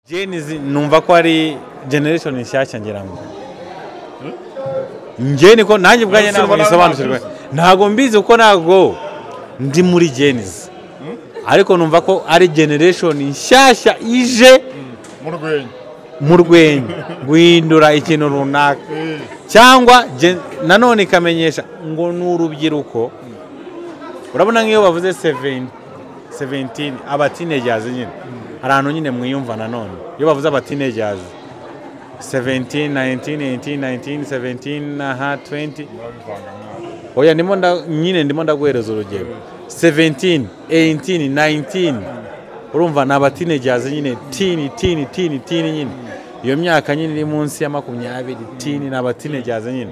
Gen Z numva ko ari generation nshyashya, ngira ngo njye niko nanjye ubwanjye ntabwo nisobanukirwa, ntabwo mbizi kuko ntabwo ndi muri Gen Z, ariko numva ko ari generation nshyashya ije mu rwenya guhindura ikintu runaka, cyangwa nanone ikamenyesha ngo ni urubyiruko. Urabona nk'iyo bavuze 17 aba teenagers nyine, hari ahantu nyine mwiyumva. Nanone iyo bavuze aba teenagers 17, 19, 18, 19, 17, aha 20, oya, ndimo nyine ndimo ndaguhereza urugero 17, 18, 19, urumva ni aba teenagers nyine, teen teen teen teen nyine, iyo myaka nyine iri munsi ya 20, teen ni aba teenagers nyine.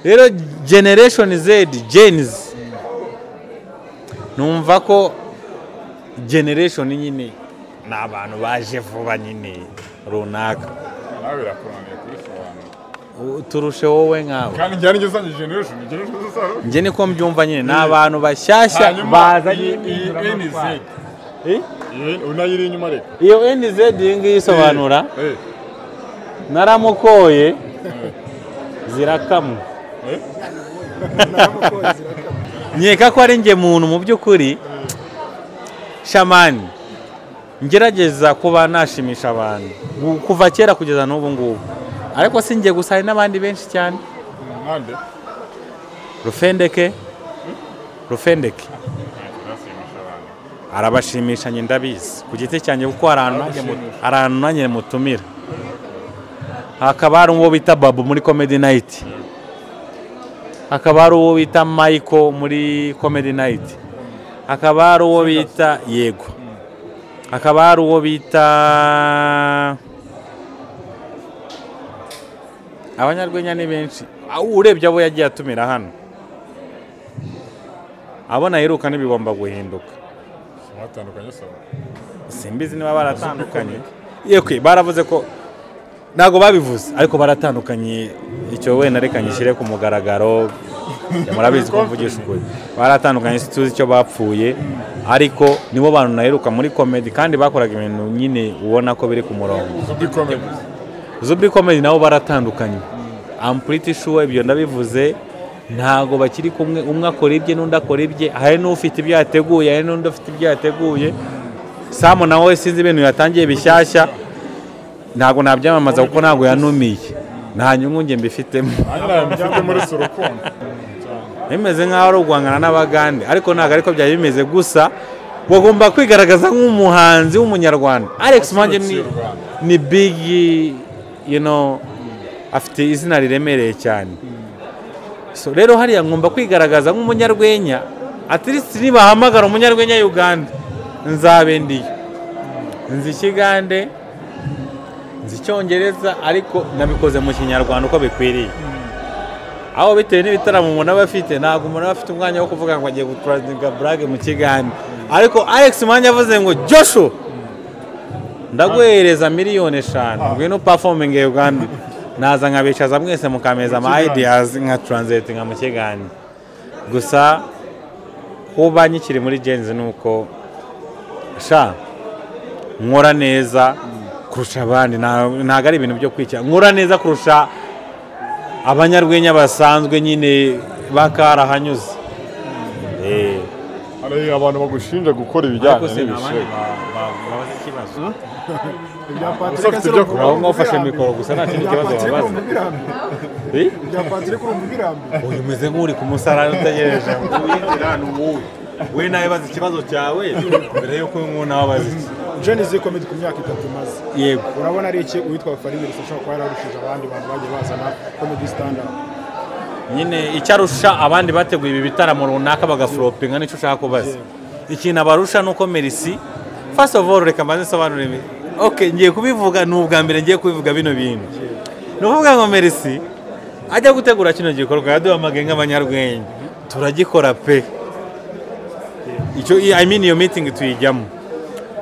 Rero generation Z, Gen Z, numva ko generation nyine ni abantu baje vuba nyine runaka. Nawe birakunaniye kubisobanura. Turushe wowe nkawe. Kandi njyana njye usanga generation zose. Njye niko mbyumva nyine, ni abantu bashyashya bazanye iyi NZ. Unayiri inyuma reka. Iyo NZ iyi ngiyi isobanura naramukoye zirakamwe. Nkeka ko ari njye muntu mu by'ukuri shamani ngerageza kuba nashimisha abantu kuva kera kugeza n'ubu ngubu, ariko si njye gusa, hari n'abandi benshi cyane. Nande Rufendeke, Rufendeke arabashimisha, njye ndabizi ku giti cyanjye kuko hari ahantu nanjye mutumira. Hakaba hari uwo bita Babu muri Comedy Night, hakaba hari uwo bita Michael muri Comedy Night, hakaba hari uwo bita Yego, hakaba hari uwo bita abanyarwenya ni benshi. Urebye abo yagiye atumira hano, abo naheruka ntibigomba guhinduka. Simbizi niba baratandukanye. Yekwe baravuze ko ntabwo babivuze, ariko baratandukanye. Icyo wenda reka nyishyire ku mugaragaro, murabizi ko mvugisha ukuri. Baratandukanye, situzi icyo bapfuye, ariko nibo bantu naheruka muri comedy kandi bakoraga ibintu nyine ubona ko biri ku murongo. Zubi Comedy nabo baratandukanye. I'm pretty sure ibyo ndabivuze, ntago bakiri kumwe, umwe akora ibye n'undi akora ibye, hari n'ufite ibyo yateguye, hari n'undi ufite ibyo yateguye. Samu nawe sinzi ibintu yatangiye bishyashya, ntago nabyamamaza kuko ntago yanumiye, nta nyungu nge mbifitemo. Bimeze nkaho ari uguhangana n'Abagande, ariko ntago ariko byari bimeze. Gusa bagomba kwigaragaza nk'umuhanzi w'umunyarwanda. Alex Muhangi ni big, you know, afite izina riremereye cyane. So rero hariya ngomba kwigaragaza nk'umunyarwenya, at least nibahamagara umunyarwenya Uganda nzabe ndiyo. Nzi Ikigande, nzi Icyongereza, ariko nabikoze mu Kinyarwanda uko bikwiriye. Aho bitewe n'ibitaramo umuntu aba afite, ntabwo umuntu aba afite umwanya wo kuvuga ngo agiye gutranslatinga blague mu Kigande. Ariko Alex Muhangi avuze ngo Joshua ndaguhereza 5,000,000 ngwino performing Uganda, naza nkabicaza mwese mukameza ama ideas nka translating mu Kigande. Gusa kuba nyikiri muri Gen Z nuko sha nkora neza kurusha abandi, ntago ari ibintu byo kwikira, nkora neza kurusha abanyarwenya basanzwe nyine bakarahanyuze. Hari abantu bagushinja gukora ibijyanye n'ibishego. Babaza ikibazo. Ufashe mikoro gusa nta kindi kibazo babaza. Ibya Patrick urumva birambiwe. Uyu umeze nk'uri ku musarani utegereje ngo winjira ni wowe. We nawe baza ikibazo cyawe mbere yuko umuntu abaza iki. Gen Z Comedy ku myaka 3 imaze. Yego. Urabona ari iki uwitwa Fally Merci ashobora kuba yararushije abandi bantu bagiye bazana comedy stand up? Nyine icyo arusha abandi bateguye ibi bitaramo runaka bagaflopinga nicyo ushaka kubaza. Ikintu abarusha nuko Merci, first of all reka mbanze nsobanure. Okay, ngiye kubivuga ni ubwa mbere ngiye kubivuga bino bintu. Ni ukuvuga ngo Merci ajya gutegura kino gikorwa yaduhamagaye nk'abanyarwenya, turagikora pe. Icyo I mean iyo meeting tuyijyamo,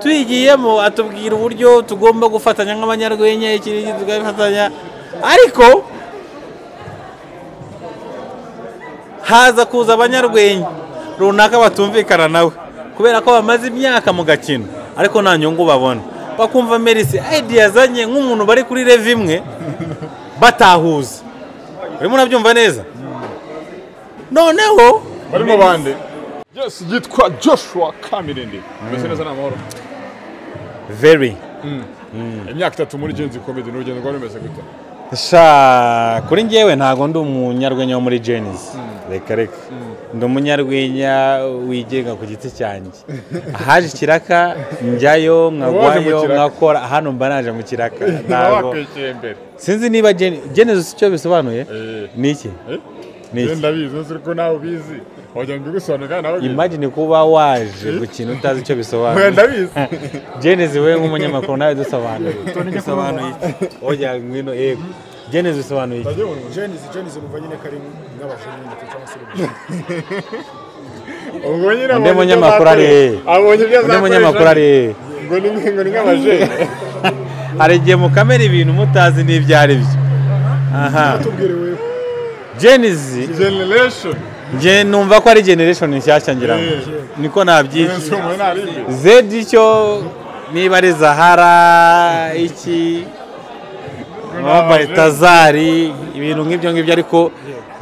tuyigiyemo atubwira uburyo tugomba gufatanya nk'abanyarwenya, iki n'iki tugafatanya, ariko haza kuza abanyarwenya runaka batumvikana nawe kubera ko bamaze imyaka mu gakino ariko nta nyungu babona. Bakumva Merci idea yazanye nk'umuntu bari kuri level imwe batahuza. Urimo urabyumva neza? Noneho barimo bande. Yes, yitwa Joshua Kamirindi. Mbese neza n'amahoro. Very. Imyaka 3 muri Gen Z Comedy n'urugendo rwari rumeze gute? Sha, kuri njyewe ntago ndi umunyarwenya wo muri Gen Z. Reka reka. Ndi umunyarwenya wigenga ku giti cyanjye. Ahaje ikiraka njyayo nkagwayo nkakora, hano mba naje mu kiraka. Ntago sinzi niba Gen Z icyo bisobanuye. Ni iki? Ni iki? Ndabizi nzi ko nawe ubizi. Wagira ngo mbigusobanurire nawe. Imagine kuba waje gukina utazi icyo bisobanuye. Ndabizi. Gen Z we nk'umunyamakuru nawe dusobanure. Bisobanuye iki? Oya ngwino yego. Gen Z bisobanuye iki? Gen Z numva nyine kari nk'abajene cyangwa se urubyiruko. Ubwo nyine undi munyamakuru ari. Abonye ibyo Undi munyamakuru ari. Ngo ni nk'abajene. Hari igihe mukamera ibintu mutazi n'ibyo ari byo. Aha. Tubwire wewe. Gen Z generation. Nje numva ko ari generation nshyashya ngira ngo niko nabyita. Z icyo niba ari Zahara iki Baltazari ibintu nk'ibyo ngibyo, ariko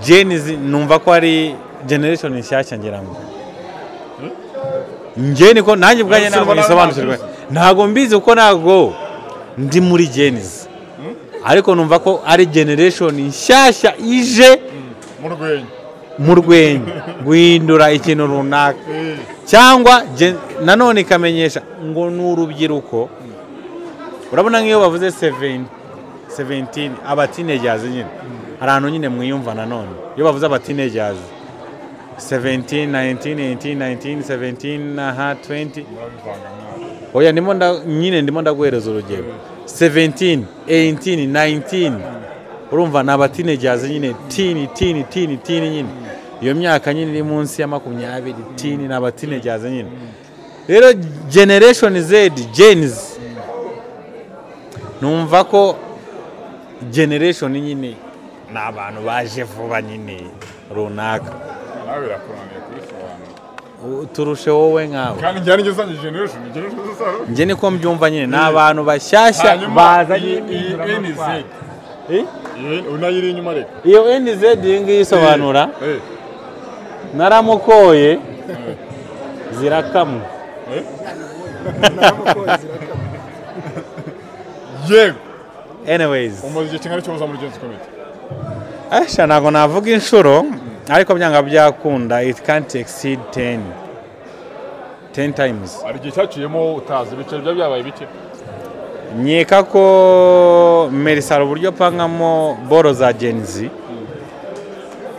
Gen Z numva ko ari generation nshyashya ngira ngo. Nje niko nanjye ubwanjye ntabwo nisobanukirwa. Ntago mbizi uko ntago ndi muri Gen Z. Ariko numva ko ari generation nshyashya ije mu rwenya. Mu rwenya guhindura ikintu runaka cyangwa nanone ikamenyesha ngo ni urubyiruko. Urabona nk'iyo bavuze 17 aba teenagers nyine hari ahantu nyine mwiyumva. Nanone iyo bavuze aba teenagers 17 19 18 19 17 aha 20, oya ndimo nyine ndimo ndaguhereza urugero 17 18 19, urumva ni aba teenagers nyine teen teen teen teen nyine iyo myaka nyine iri munsi ya 20 teen ni aba teenagers nyine. Rero generation Z Gen Z numva ko generation nyine ni abantu baje vuba nyine runaka. Turushe wowe nkawe. Kandi njye nigeze generation njye niko mbyumva nyine ni abantu bashyashya bazanye NZ. Unayiri inyuma reka. Iyo NZ iyi ngiyi isobanura naramukoye zirakamwe. Yego. Anyways, umaze igihe kingana iki muri Gen Z Comedy? Asha ntago navuga inshuro ariko byanga byakunda it can't exceed 10 times. Hari igihe cyaciyemo utazi ibice bya byabaye bike. Nkeka ko Merisaro uburyo pangamo boro za Gen Z,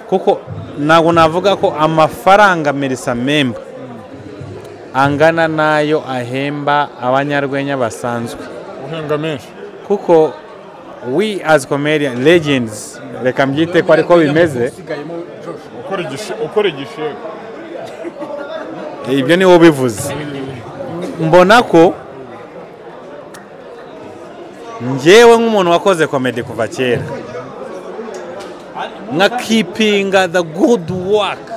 kuko ntago navuga ko amafaranga Merisa memba angana nayo ahemba abanyarwenya basanzwe. Uhembwa menshi kuko we as comedian legends reka mbyite ko ariko bimeze. Ukora igishego ibyo ni wowe bivuze. Mbona ko njyewe nk'umuntu wakoze comedy kuva kera nka keeping the good work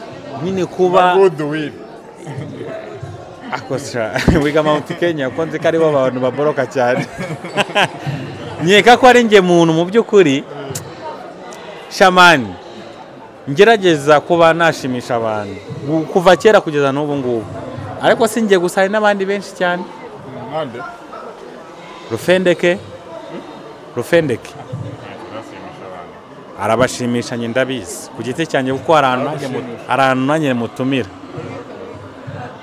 nyine kuba good will akosha wiga Mount Kenya ko nzi ko aribo abantu baboroka cyane. Nkeka ko ari nge muntu mu by'ukuri shamani ngerageza kuba nashimisha abantu kuva kera kugeza n'ubu ngubu, ariko si nge gusa hari n'abandi benshi cyane. Rufendeke arabashimisha njye ndabizi ku giti cyanjye kuko hari ahantu nanjye mutumira.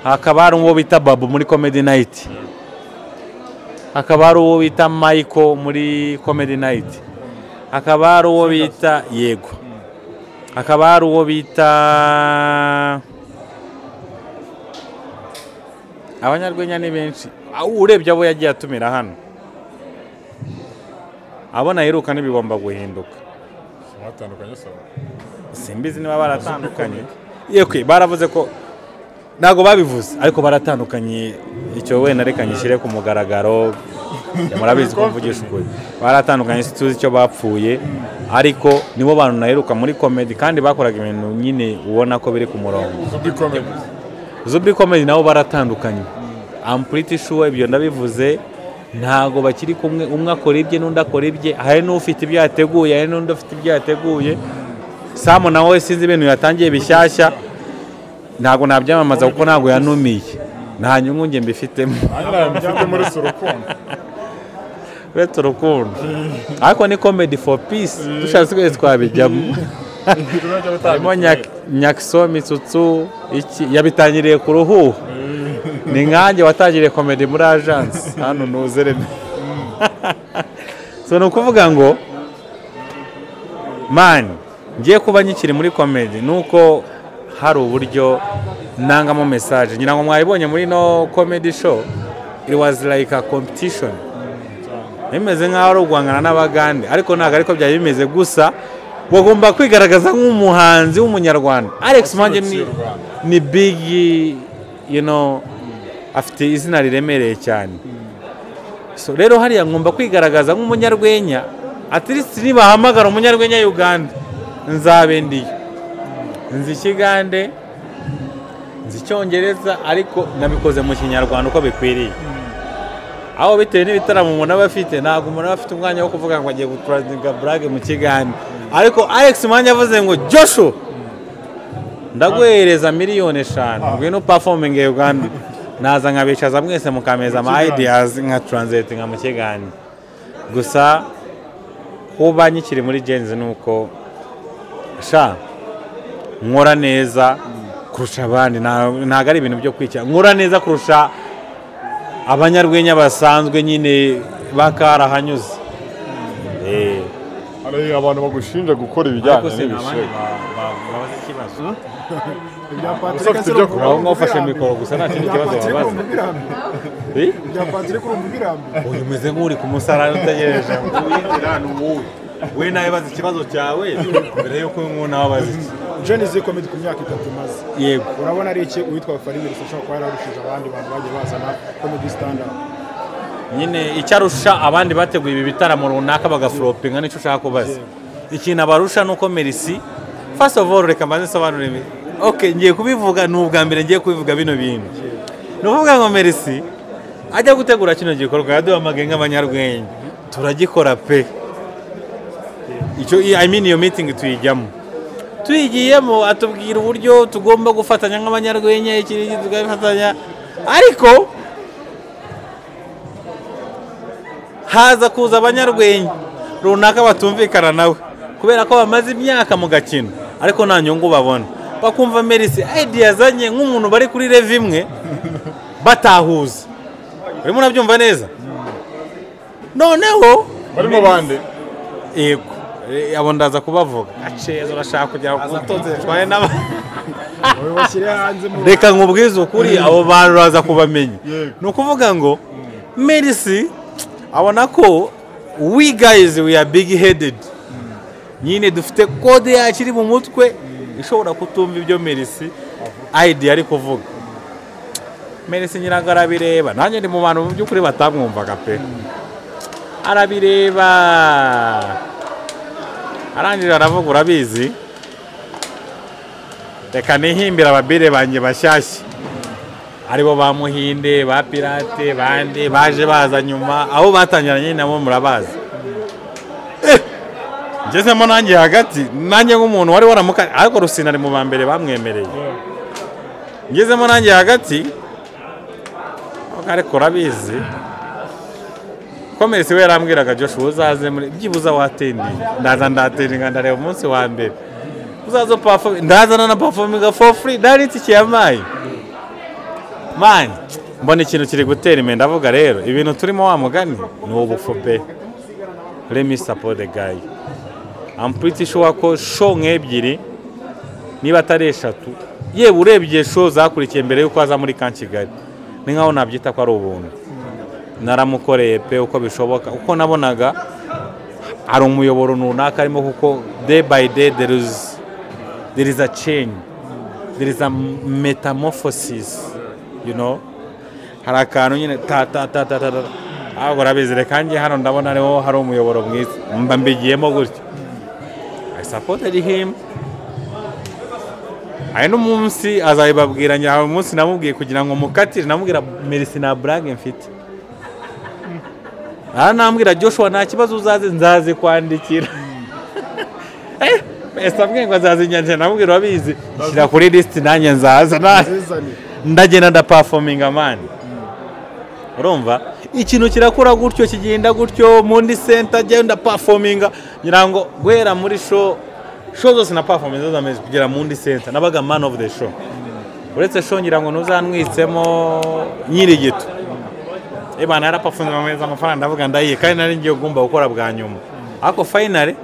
Hakaba hari uwo bita Babu muri Comedy Night, hakaba hari uwo bita Michael muri Comedy Night, hakaba hari uwo bita Yego, hakaba hari uwo bita abanyarwenya ni benshi. Urebye abo yagiye atumira hano abona yiruka n'ibigomba guhinduka. Simbizi niba baratandukanye. Yekwe baravuze ko ntago babivuze ariko baratandukanye. Icyo wenda reka nyishyire ku mugaragaro, murabizi ko mvugisha ukuri. Baratandukanye situzi icyo bapfuye, ariko nibo bantu naheruka muri comedy kandi bakoraga ibintu nyine ubona ko biri ku murongo. Zubi Comedy nabo baratandukanye. I'm pretty sure ibyo ndabivuze Ntago bakiri kumwe, umwe akora ibye n'undi akora ibye, hari n'ufite ibyo yateguye, hari n'undi ufite ibyo yateguye. Samu nawe sinzi ibintu yatangiye bishyashya, ntago nabyamamaza kuko ntago yanumiye, nta nyungu nge mbifitemo. Uretse urukundo, ariko ni comedy for peace, dushatse twese twabijyamo. Harimo Nyakiso Mitsutsu, iki yabitangiriye ku ruhuha. Ni nkanjye watangiriye comedy muri agence hano nuzereme. So ni ukuvuga ngo man, ngiye kuba nyikiri muri comedy nuko hari uburyo nangamo message. Ngira ngo mwayibonye muri no comedy show, it was like a competition. Bimeze nkaho ari uguhangana n'Abagande, ariko ntabwo ariko byari bimeze. Gusa wagomba kwigaragaza nk'umuhanzi w'umunyarwanda. Alex Muhangi ni big, you know, afite izina riremereye cyane. So rero hariya ngomba kwigaragaza nk'umunyarwenya, at least nibahamagara umunyarwenya Uganda nzabe ndiyo. Nzi Ikigande, nzi Icyongereza, ariko nabikoze mu Kinyarwanda uko bikwiriye. Aho bitewe n'ibitaramo umuntu aba afite, ntabwo umuntu aba afite umwanya wo kuvuga ngo agiye gutranslatinga blague mu Kigande. Ariko Alex Muhangi avuze ngo Joshua, ndaguhereza 5,000,000 ngwino performing Uganda, naza nkabicaza mwese mukameza ama ideas nka translatinga mu Kigande. Gusa kuba nyikiri muri Gen-Z nuko sha nkora neza kurusha abandi, ntago ari ibintu byo kwikira, nkora neza kurusha abanyarwenya basanzwe nyine bakarahanyuze. Hari abantu bagushinja gukora ibijyanye n'ibishego. Babaza ikibazo. Ibya Patrick Ufashe mikoro gusa nta kindi kibazo babaza. Ibya Patrick urumva birambiwe. Uyu umeze nk'uri ku musarani utegereje ngo winjire hano wowe. We nawe baza ikibazo cyawe mbere yuko uyu nawe abaza iki. Gen-Z Comedy ku myaka 3 imaze. Yego. Urabona ari iki uwitwa Fally Merci ashobora kuba yararushije abandi bantu bagiye bazana comedy stand up? Nyine icyo arusha abandi bateguye ibi bitaramo runaka bagaflopinga nicyo ushaka kubaza. Ikintu abarusha nuko Merci, first of all reka mbanze nsobanure ibi. Okay, ngiye kubivuga, ni ubwa mbere ngiye kubivuga bino bintu. Ni ukuvuga ngo Merci ajya gutegura kino gikorwa yaduhamagaye nk'abanyarwenya, turagikora pe. Icyo I mean iyo meeting tuyijyamo, tuyigiyemo atubwira uburyo tugomba gufatanya nk'abanyarwenya, iki n'iki tugafatanya, ariko haza kuza abanyarwenya runaka batumvikana nawe kubera ko bamaze imyaka mu gakino ariko nta nyungu babona, bakumva Merci idea yazanye nk'umuntu bari kuri level imwe batahuza. Urimo urabyumva neza? Noneho barimo bande? Yego, abo ndaza kubavuga. Aceza urashaka kujya kutoze twaye n'aba. Reka nkubwize ukuri, abo bantu uraza kubamenya. Ni ukuvuga ngo Merci abona ko we guys we are big headed. Nyine dufite code yacu iri mu mutwe ishobora kutumva ibyo Merci idea ari kuvuga. Merci nyiraga arabireba, nanjye ndi mu bantu mu by'ukuri batamwumvaga pe. Arabireba arangije aravuga urabizi, reka nihimbira ababire banjye bashyashya, aribo ba Muhinde, ba Pirate, bande baje baza nyuma, aho batangiranye nabo murabazi. Ngezemo nanjye hagati, nanjye nk'umuntu wari waramuka, ariko Rusina ari mu ba mbere bamwemereye. Ngezemo nanjye hagati, ariko urabizi ko Merci we yarambwiraga Joshua uzaze muri byibuza watendiye, ndaza ndatendinga ndareba umunsi wa mbere uzaza perform, ndazana na performinga for free, ndari itike yamaye man, mbona ikintu kiri gutera imbere, ndavuga rero ibintu turimo wa mugani ni ubufu pe. Let me support the guy. I'm pretty sure ko show nk'ebyiri niba atari 3, yewe urebye show zakurikiye mbere yuko aza muri Camp Kigali, ni nkaho nabyita ko ari ubuntu. Naramukoreye pe uko bishoboka, uko nabonaga ari umuyoboro runaka arimo, kuko day by day there is a change, there is a metamorphosis, you know. Hari akantu nyine ta ta ta ta ta, ahubwo urabizi reka njye hano ndabona ariho hari umuyoboro mwiza, mba mbigiyemo gutyo. I supported him. Hari n'umunsi azabibabwira, njye umunsi namubwiye kugira ngo mukatire, namubwira Merci na blague mfite. Aranambwira Joshua nta kibazo uzaze nzaze kwandikira. Ese ambwiye ngo azazinyandikira, namubwira urabizi shyira kuri list nanjye nzaza. Ndagenda ndaperforminga man. Urumva ikintu kirakura gutyo kigenda gutyo muri center genda performinga, ngira ngo guhera muri show zose na performance z'amezi kugera muri center nabaga man of the show. Uretse show ngira ngo ntuzanwitsemo nyirigito. Ebana yaraperforminga amezi amafaranga ndavuga ndayiye kandi nari ngiye gumba gukora bwa nyuma. Ariko finally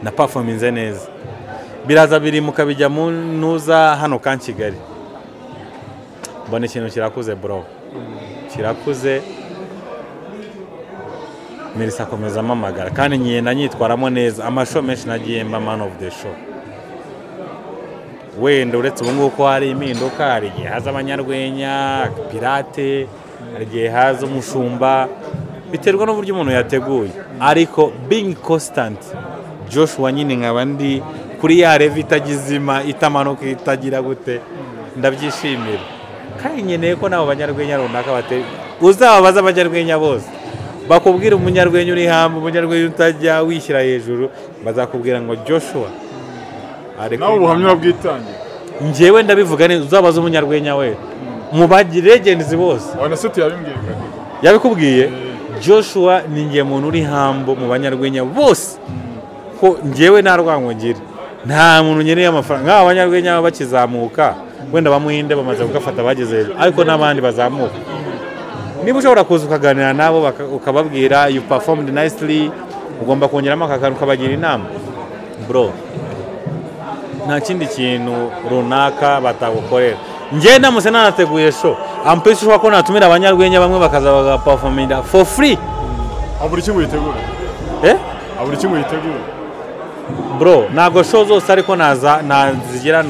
na performance neza. Biraza biri mukabijya mu nuza hano kan Kigali. Mbona ikintu kirakuze bro. Kirakuze. Melissa akomeza amamagara kandi ngenda nyitwaramo neza, amashow menshi nagiye mba man of the show. Wenda uretse ubu nguko hari impinduka, hari igihe haza abanyarwenya, pirate, hari igihe haza umushumba, biterwa n'uburyo umuntu yateguye. Ariko being constant, Joshua nyine nkaba ndi kuri ya level itagizima, itamanuka, itagira gute, ndabyishimira. Kandi nkeneye ko nabo banyarwenya runaka bateye, uzababaza abanyarwenya bose bakubwira umunyarwenya uri hamba, umunyarwenya utajya wishyira hejuru, bazakubwira ngo Joshua nawe ubuhamya bwitangiye. Njyewe ndabivuga neza, uzabaza umunyarwenya we mu legends bose. Wana seti yabimbwiye. Yabikubwiye? Joshua ni ngiye muntu uri hambo mu banyarwenya bose. Ko njyewe nta rwango ngira. Nta muntu nyeneye amafaranga. Nk'aba banyarwenya bakizamuka wenda bamuhinde bamaze kugafata bageze hejuru, ariko n'abandi bazamuka. Niba ushobora kuza ukaganira nabo ukababwira you performed nicely, ugomba kongeramo akakantu ukabagira inama. Bro, nta kindi kintu runaka batagukorera. Njye ndamutse nanateguye show, ampesi ushobora ko natumira abanyarwenya bamwe bakaza bagaperforminga for free. Aburi kimwe yitegura. Aburi kimwe yitegura. Bro, ntabwo show zose ariko naza nazigira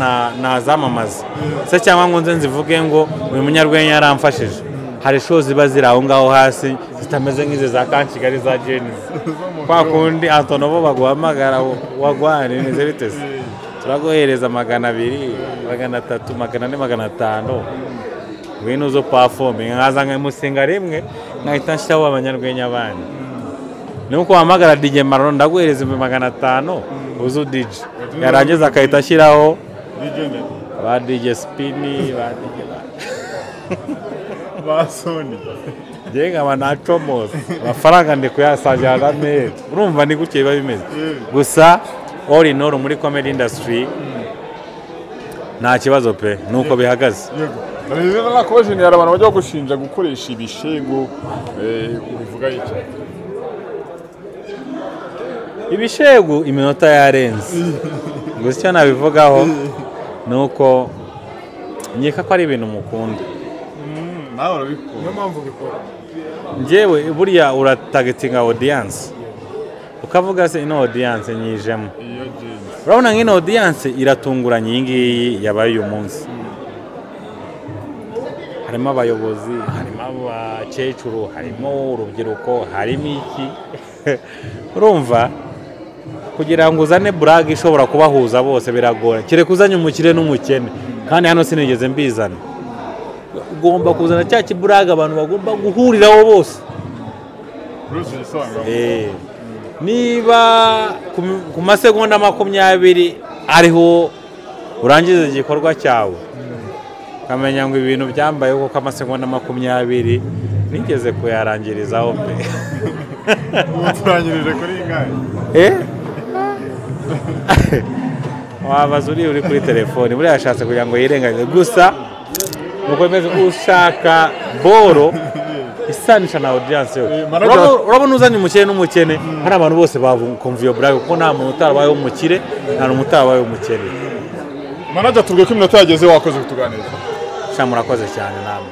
nazamamaza. Se cyangwa ngo nze nzivuge ngo uyu munyarwenya yaramfashije. Hari show ziba ziri aho ngaho hasi zitameze nk'izi za Kankigali za Genesis. Kwa kundi Antonovo baguhamagara wagwane nize biteze. Turaguhereza 200, 300, 400, 500. Ngwino uzo performing nkaza nkamusenga rimwe nkahita nshyiraho abanyarwenya bandi. Nuko wahamagara DJ Maron ndaguhereza 500 uzo DJ. Yarangiza akahita ashyiraho ba DJ Spini, ba DJ ba Sony. Njye nkaba nacomose amafaranga ndi kuyasajyana neza. Urumva ni gutyo biba bimeze. Gusa all in all muri comedy industry nta kibazo pe, nuko bihagaze. Yego. Nakoje ni abantu bajya gushinja gukoresha ibishego, ubivuga iki? Ibishego iminota yarenze. Gusa icyo nabivugaho nuko nkeka ko ari ibintu mukunda. Nawe urabikora. Niyo mpamvu ubikora. Njyewe buriya uratagetinga audience. Ukavuga se ino audience nyijemo. Urabona nk'ino audience iratunguranye iyi ngiyi yabaye uyu munsi. Harimo abayobozi, harimo abakecuru, harimo urubyiruko, harimo iki. Urumva kugira ngo uzane brag ishobora kubahuza bose biragora. Kereka uzanye umukire n'umukene. Kandi hano sinigeze mbizana. Ugomba kuzana cya kibrag abantu bagomba guhuriraho bose. Niba ku masegonda 20 ariho urangiza igikorwa cyawe, ukamenya ngo ibintu byambaye kuko amasegonda 20 nigeze kuyarangirizaho pe. Uturangirije kuri ingahe? Wabaza uri kuri telefone, buriya yashatse kugira ngo yirengagize. Gusa nuko bimeze, ushaka boro isanisha na audience yo. Urabona uzanye umukire n'umukene, hari abantu bose bakumva iyo brag kuko nta muntu utarabaye umukire, nta muntu utarabaye umukene. Manager tubwiye ko iminota yageze, wakoze kutuganiriza. Sha murakoze cyane namwe.